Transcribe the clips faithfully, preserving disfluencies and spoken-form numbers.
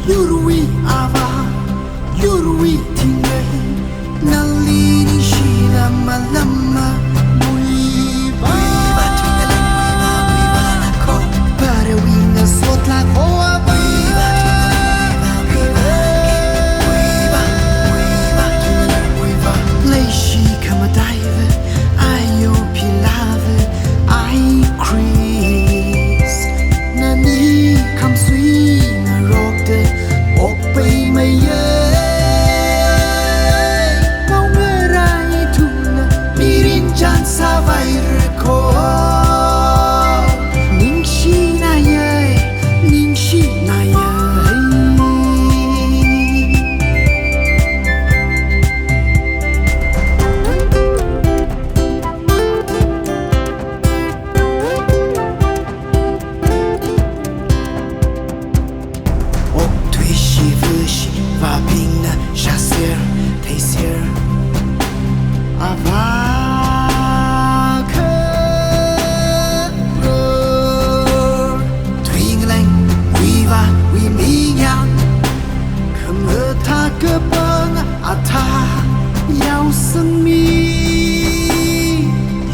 Yurwui ava, yurwui thingrei, nali ningshina malamma, muiva. Parawui ngasotlāk ho ava. Leishi khamataiva, ayo philava, ai Chris. Nani khamsui ngarokta, okpai maiya. Naongarā ithumna, mirin chānsāvaira kho. Ningshinaya, ningshinaya. Okthui shivu shivābingna shāser, theiser. Ava kharor. Tui ngaleng, uiva, uimingyāng. Khamathā kapang athā yaosangmi.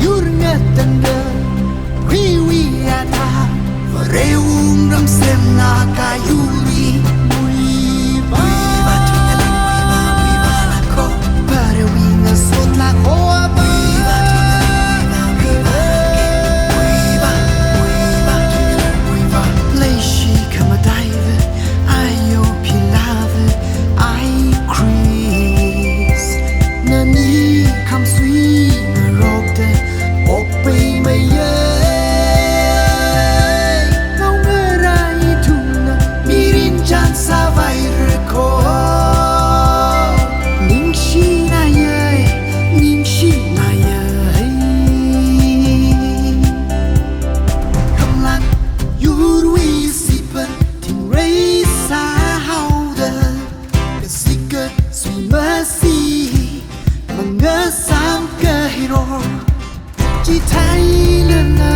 Yur ngatangda, huiwui athā, Varewui wungram semna kayurli muiva. Parawui ngasotlāk ho ava. Leishi khamataiva, ayo philava, ai Chris. Nani khamsui ngarokta, okpai maiya. Naongarā ithumna, mirin chānsāvaira kho. Ningshinaya, ningshinaya. Khamlāk yurwui sipan thingrei sāhaoda, kasikat sui masi, mangasām kahiror. Chithālala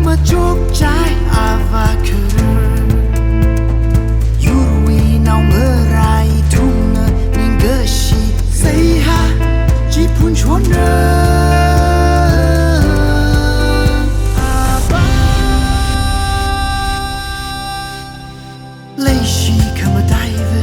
machukchai ava kharor. Yurwui naongarā ithumna, ningkashi saiha, chi phunchonra. Ava. Leishi khamataiva,